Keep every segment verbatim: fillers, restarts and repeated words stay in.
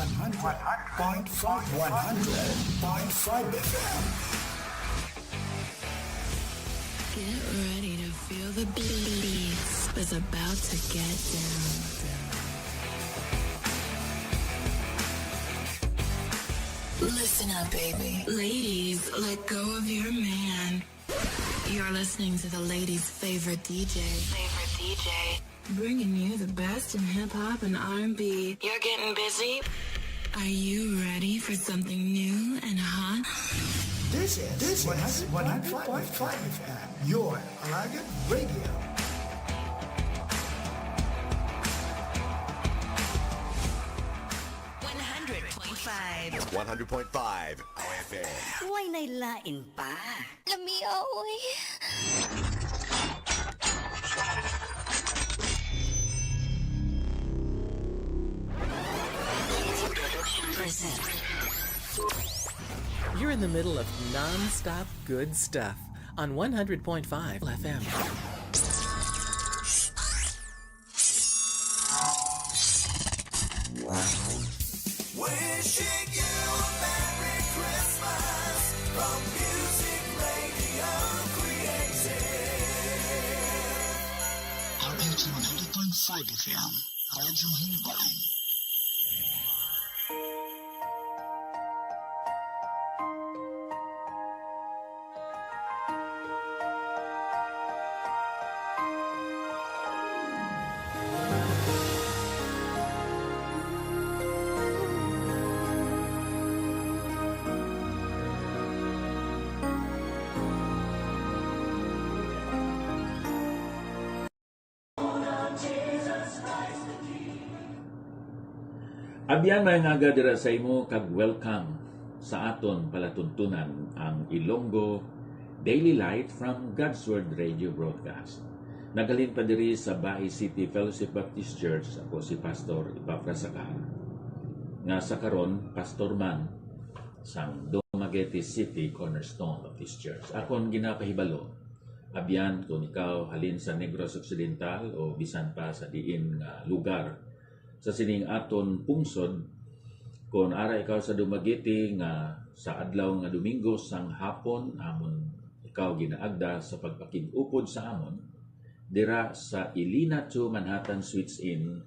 one hundred point five, one hundred point five F M. Get ready to feel the beats. It's about to get down. Listen up, baby. Ladies, let go of your man. You're listening to the ladies' favorite D J. Favorite D J. Bringing you the best in hip hop and R and B. You're getting busy? Are you ready for something new and hot? This is, this is one hundred point five F M, your Alagan Radio. One hundred point five. One hundred point five F M. Way nay lain pa. Lamia, oy. You're in the middle of non-stop good stuff on one hundred point five F M. Wishing you a Merry Christmas from Music Radio Creative. R H one hundred point five F M, Radyo Himbalan. Abyan, mga ngaga, dira sa imo, kag welcome sa aton palatuntunan, ang Ilonggo Daily Light from God's Word Radio Broadcast. Naghalin pa diri sa Bahi City Fellowship Baptist Church, ako si Pastor Epafras Sacar, nga sa karon pastor man sang Dumaguete City Cornerstone Baptist Church. Akon ginapahibalo, abyan, kung ikaw halin sa Negros Occidental o bisan pa sa diin nga lugar sa sining aton pungsod, kon ara ikaw sa Dumaguete nga sa adlaw nga Domingo sang hapon amon ikaw ginaagda sa pagpakig-upod sa amon dira sa Ilina Two Manhattan Suites Inn,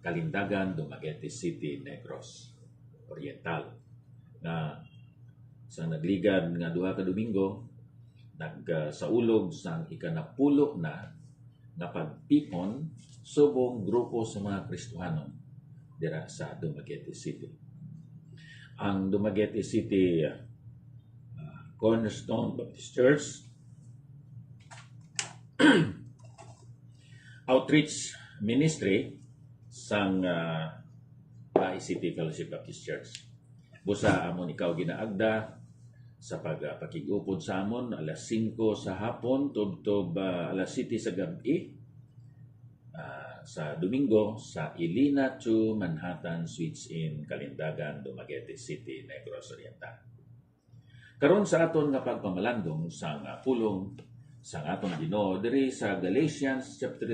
Kalindagan, Dumaguete City, Negros Oriental, nga sa nagligad nga duha ka Domingo, nagsaulog sang ikanapulo na nga pagtipon subong grupo sa mga Kristohanon dira sa Dumaguete City. Ang Dumaguete City, ah, Cornerstone Baptist Church Outreach Ministry sang, ah, Bahi City Fellowship Baptist Church. Busa amon ikaw ginaagda sa pag-, ah, pakig-upod sa amon alas singko sa hapon tubtob, ah, alas siyete sa gab-i, ah, sa Domingo sa Ilina Two Manhattan Suites Inn, Kalindagan, Dumaguete City, Negros Oriental. Karon sa aton nga pagpamalandong sang pulong sang aton Ginoo diri sa Galatians chapter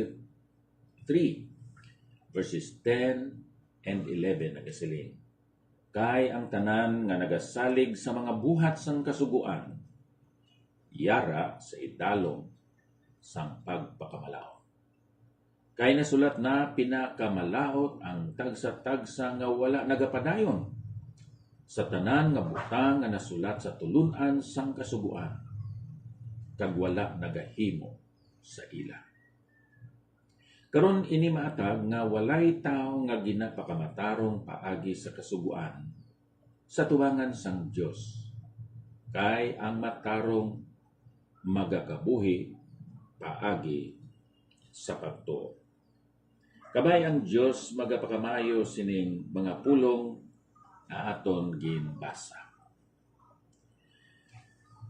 three, verses ten and eleven, nagasiling, "Kay ang tanan nga nagasalig sa mga buhat sang Kasugoan, yara sa idalom sang pagpakamalaut." Kay nasulat na, "Pinakamalaut ang tagsa-tagsa nga wala nagapadayon sa tanan nga butang nga nasulat sa tulun-an sang Kasugoan, kag wala nagahimo sa ila." Karon, ini maatag nga walay tawo nga ginapakamatarong paagi sa Kasugoan sa tubangan sang Dios, kay ang matarong magakabuhi paagi sa pagtuo. Kabay ang Dios magapakamayo sining mga pulong nga aton ginbasa.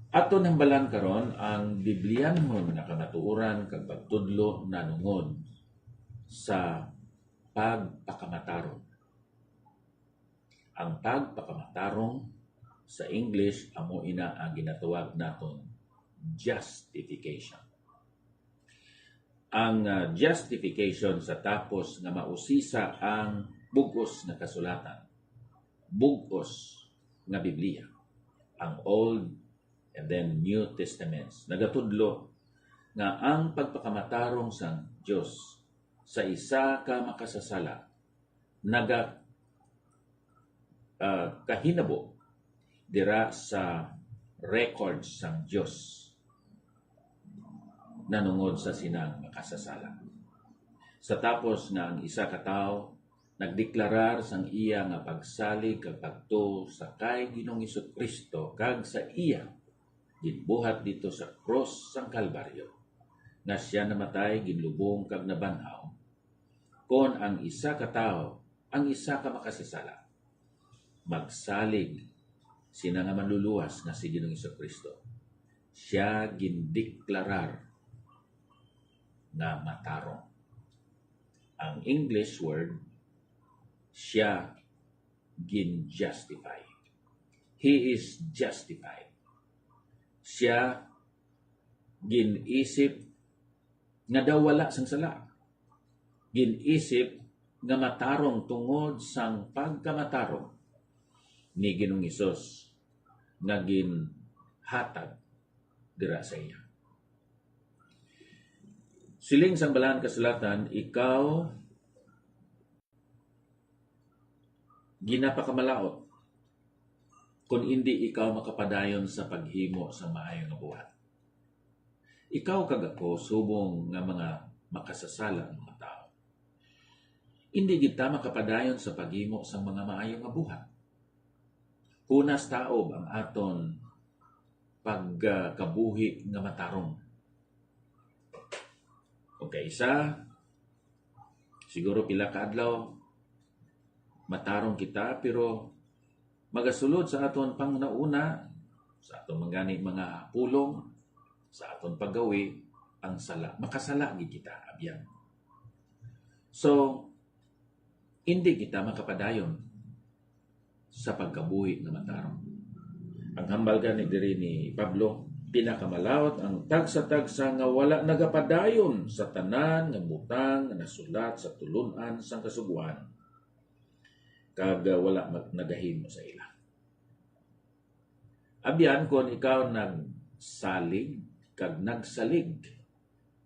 Aton hambalan karon ang Biblianhon nga kamatuoran kag pagtudlo nanungod sa pagpakamatarong. Ang pagpakamatarong sa English amo ina ang ginatawag naton justification. Ang, ah, justification sa tapos nga mausisa ang bug-os nga kasulatan. bug-os nga Biblia, ang Old and then New Testaments, nagatudlo nga ang pagpakamatarong sang Dios sa isa ka makasasala naga ah, kahinabo dira sa record sang Dios nanungod sa sinang makasasala. Sa tapos nga ang isa ka tawo nagdeklarar sang iya nga pagsalig kag pagtuo sa kay Ginoong Jesu-Cristo kag sa iya ginbuhat dito sa krus sang Kalbaryo, nga sia namatay, ginlubong kag nabanhaw, kon ang isa ka tawo, ang isa ka makasasala, magsalig sina nga Manluluwas nga si Ginoong Jesu-Cristo, sia gindeklarar nga matarong. Ang English word, sia gin-justify. He is justified. Sia gin-isip nga daw wala sang sala. Gin-isip nga matarong tungod sang pagkamatarong ni Ginoong Hesus nga ginhatag dira sa iya. Siling sang Balaan Kasulatan, ikaw ginapakamalaut kon indi ikaw makapadayon sa paghimo sang maayo nga buhat. Ikaw kag ako subong nga mga makasasala nga mga tawo. Indi gid ta makapadayon sa paghimo sang mga maayo nga buhat. Hunas taob ang aton pagkabuhi nga matarong. Ug kaisa, siguro pila ka adlaw, matarong kita, pero magasulod sa aton panghunahuna, sa aton man gani mga pulong, sa aton paggawi, ang sala. Makasala gid kita, abyan. So, indi kita makapadayon sa pagkabuhi nga matarong. Ang hambal gani diri ni Pablo, pinakamalaut ang tagsa-tagsa nga wala nagapadayon sa tanan nga butang nga nasulat sa tulun-an sang Kasugoan, kag wala mag-, nagahimo sa ila. Abyan, kon ikaw nagsalig kag nagsalig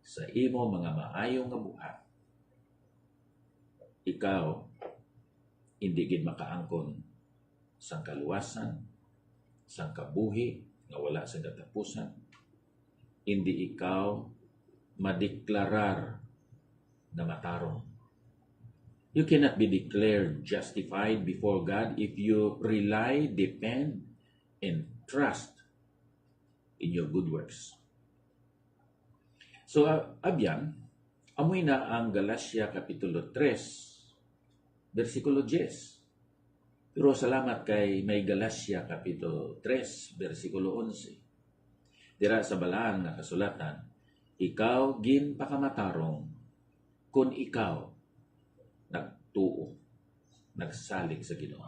sa imo mga maayo nga buhat, ikaw indi gid makaangkon sang kaluwasan, sang kabuhi nga wala sing katapusan. Indi ikaw madeklarar nga matarong. You cannot be declared justified before God if you rely, depend, and trust in your good works. So, ah, abyan, amoy na ang Galacia Kapitulo tres, bersikulo diyes. Pero salamat kay may Galacia Kapitulo tres, bersikulo onse. Dira sa Balaan nga Kasulatan, ikaw ginpakamatarong kon ikaw nagtuo, nagsalig sa Ginoo.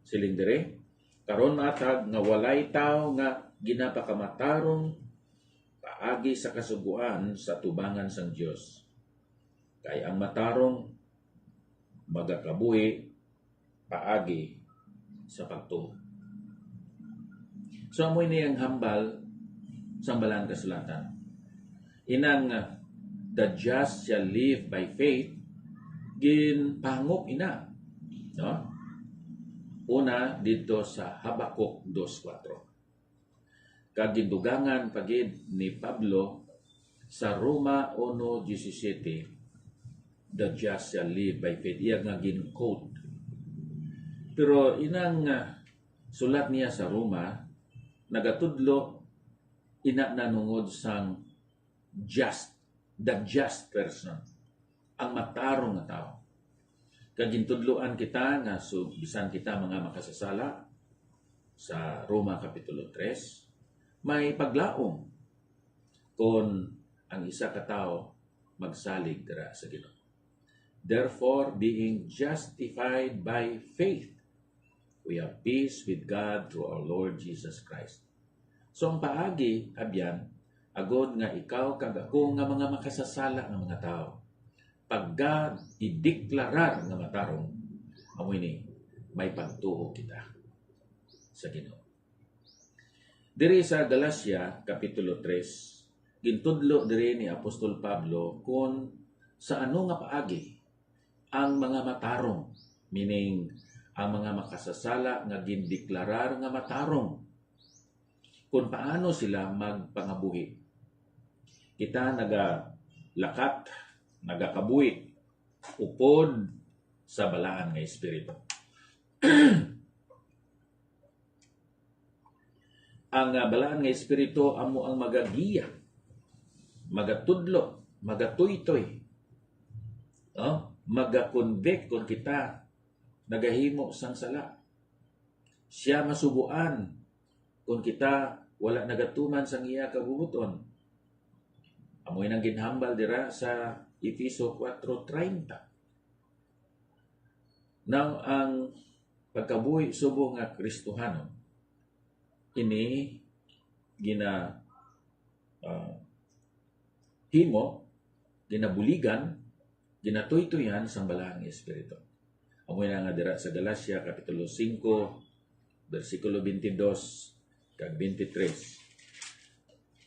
Siling diri, karon matag nga walay tawo nga ginapakamatarong paagi sa Kasugoan sa atubangan sang Dios. Kay ang matarong magakabuhi paagi sa pagtuo. So, amo ini ang hambal sang Balaan Kasulatan. Inang, uh, "The just shall live by faith," ginpahangop ina, no? Una didto sa Habacuc dos kuwatro. Kag gindugangan pa gid ni Pablo sa Roma uno diecisiete, "The just shall live by faith." Iya nga gin-quote. Pero inang, ah, sulat niya sa Roma, nagatudlo ina nanungod sang just, the just person, ang matarong nga tawo. Kag gintudloan kita nga so, bisan kita mga makasasala, sa Roma Kapitulo tres, may paglaom kon ang isa ka tawo magsalig dira sa Ginoo. Therefore, being justified by faith, we have peace with God through our Lord Jesus Christ. So, ang paagi, abyan, agod nga ikaw kag ako nga mga makasasala nga mga tawo, pagka-ideklarar nga matarong, amo ini, may pagtuo kita sa Ginoo. Diri sa Galacia, Kapitulo tres, gintudlo diri ni Apostol Pablo kung sa ano nga paagi ang mga matarong, meaning ang mga makasasala nga gindeklarar nga matarong, kung paano sila magpangabuhi. Kita nagalakat, nagakabuhi upod sa balaan nga espiritu. Ang, ah, balaan nga espiritu amo ang magagiya, magatudlo, magatuytoy, no? Magakonvict kung kita nagahimo sang sala. Siya masubuan kung kita wala nagatuman sang iya kabubuton. Amo nang ginhambal dira sa Efeso four thirty. Now, ang pagkabuhi subong nga Kristohanon, ini gina, ah, himo, ginabuligan, ginatuytoyan sang Balaang Espiritu. Amo na nga dira sa Galacia, Kapitulo singko, bersikulo twenty-dos kag twenty-three.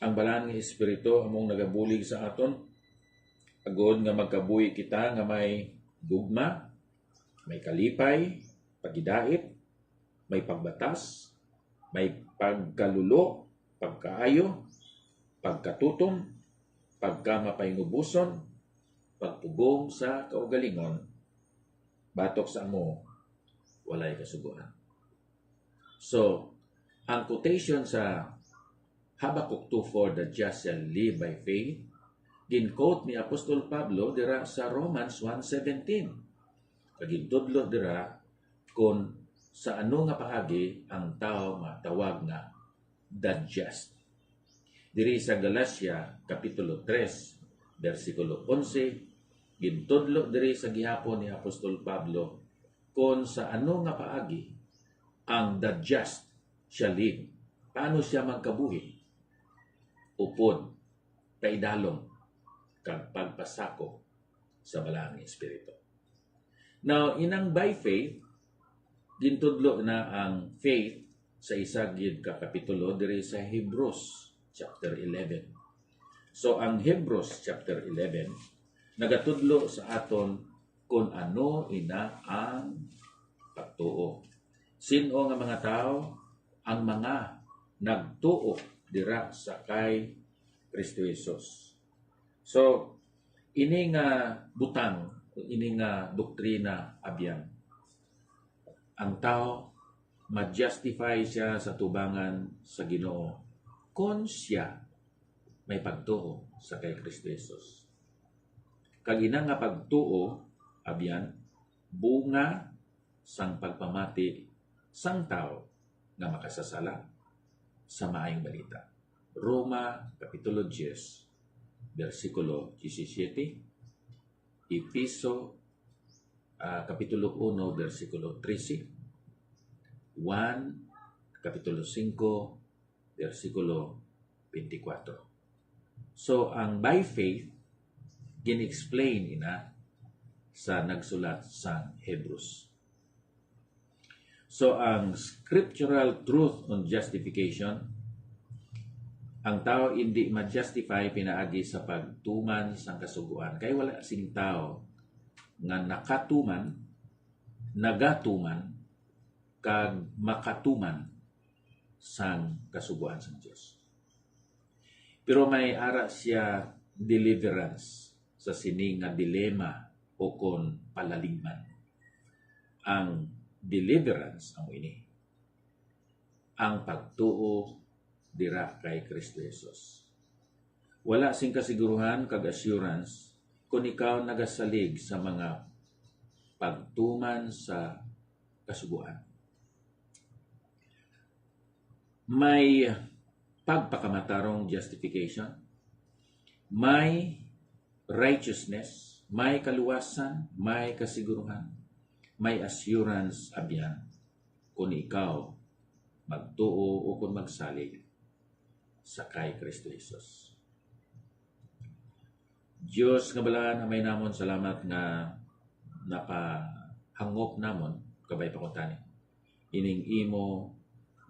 Ang Balaang Espiritu among nagabulig sa aton, agod nga magkabuhi kita nga may gugma, may kalipay, pagidait, may pagbatas, may pagkalulo, pagkaayo, pagkatutom, pagkamapahinuboson, pagpugong sa kaugalingon, batok sa amo walay kasugoan. So, ang quotation sa Habakkuk two four, "The just shall live by faith," gin-quote ni Apostol Pablo dira sa Romans one seventeen. Kag gintudlo dira kon sa ano nga paagi ang tawo matawag nga the just. Diri sa Galacia, Kapitulo tres, bersikulo onse, gintudlo diri sa gihapon ni Apostol Pablo kon sa ano nga paagi ang the just shall live. Paano siya magkabuhi? Upod, kaidalom, kag pagpasakop sa Balaang Espiritu. Now, inang by faith, gintudlo na ang faith sa isa gid ka kapitulo diri sa Hebrews chapter eleven. So, ang Hebrews chapter eleven nagatudlo sa aton kon ano ina ang pagtuo. Sin-o nga mga tawo ang mga nagtuo dira sa kay Kristo Jesus? So, ini nga butang, ini nga doktrina, abyan, ang tawo ma-justify siya sa tubangan sa Ginoo kon siya may pagtuo sa kay Kristo Jesus. Kag ina nga pagtuo, abyan, bunga sang pagpamati sang tawo nga makasasala sa Maayong Balita. Roma, Kapitulo diyes, bersikulo diyesisiyete, Efeso, ah, Kapitulo uno, bersikulo trese, Juan, Kapitulo singko, bersikulo twenty-four. So, ang by faith, gin-explain ina sa nagsulat sang Hebrews. So, ang scriptural truth on justification, ang tawo indi ma-justify pinaagi sa pagtuman sang Kasugoan, kay wala sing tawo nga nakatuman, nagatuman, kag makatuman sang Kasugoan sang Dios. Pero may ara siya deliverance sa sini nga dilema ukon palaligman. Ang deliverance amo ini, ang pagtuo dira kay Kristo Jesus. Wala sing kasiguruhan kag assurance kon ikaw nagasalig sa mga pagtuman sa Kasugoan. May pagpakamatarong justification, may righteousness, may kaluwasan, may kasiguruhan, may assurance, abyan, kung ikaw magtuo o kung magsalig sa kay Kristo Jesus. Dios nga balaan, Amay namon, salamat nga napahangop namon Kabay pa ko tani. Ining imo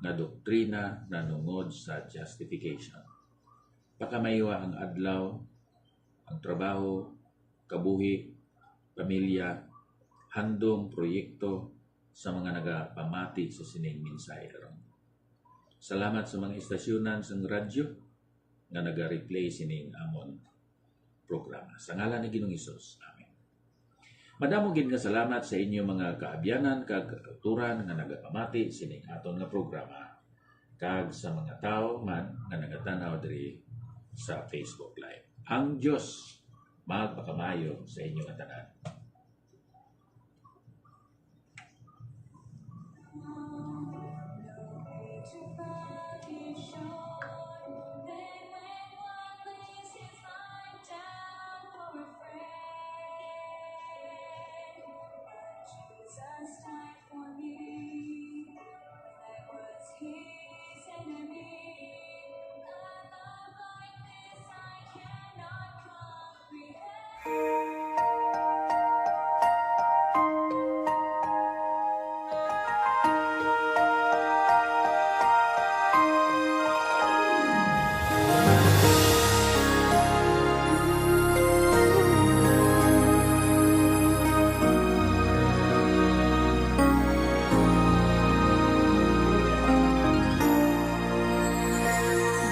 nga doktrina nanungod sa justification. Pakamaywa ang adlaw, ang trabaho, kabuhi, pamilya, handom, proyekto sa mga nagapamati sa sining mensahe karon. Salamat sa mga istasyonan sang radyo nga naga-replay sining amon programa. Sa ngalan ni Ginoong Hesus. Amen. Madamo gid nga salamat sa inyo mga kaabyanan kag kautoran nga nagapamati sining aton nga programa, kag sa mga tawo man nga nagatan-aw diri sa Facebook Live. Ang Dios magpakamaayo sa inyo nga tanan.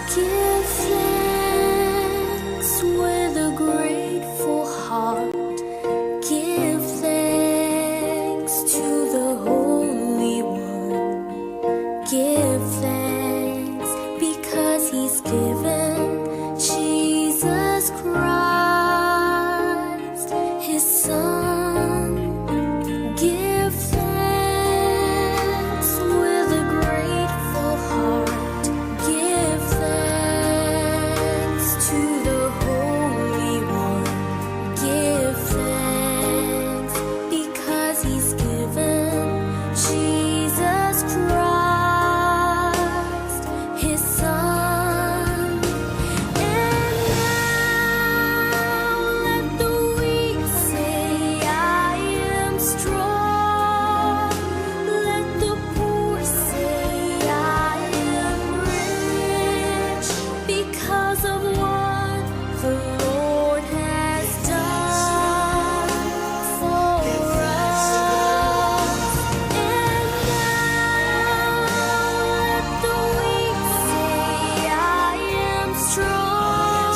Give thanks with a grateful heart. Give thanks to the Holy One. Give thanks because He's given Jesus Christ, His Son. Give thanks with a grateful heart. Give thanks to the Holy One. Give thanks because He's given Jesus Christ, His Son. And now let the weak say, "I am strong." Let the poor say, "I am rich because of what the Lord has done for us." And now let the weak say, "I am strong."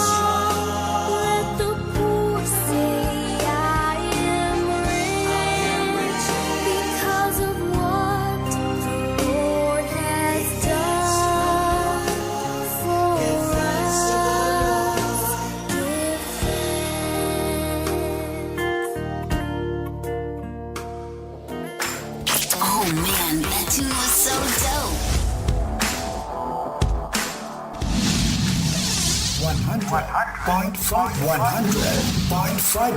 Let the poor say, "I am rich because of what the Lord has done for us." Give thanks. Oh man, that tune was so dope. One hundred point five, one hundred point five